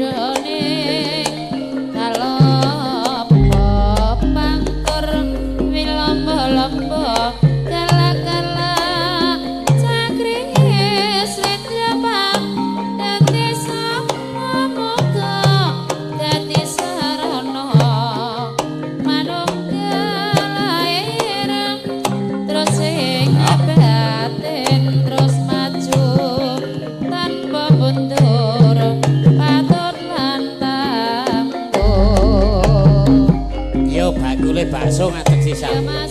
Dadane kalopo pangkur wilombo-lombo kala-kala cakringe slendra dadi samuga dadi sarana manunggal lair terus ing batin terus maju tanpa mundur patut lan tangguh. Yo bakule bakso ngadeg Ya sisan. Mas.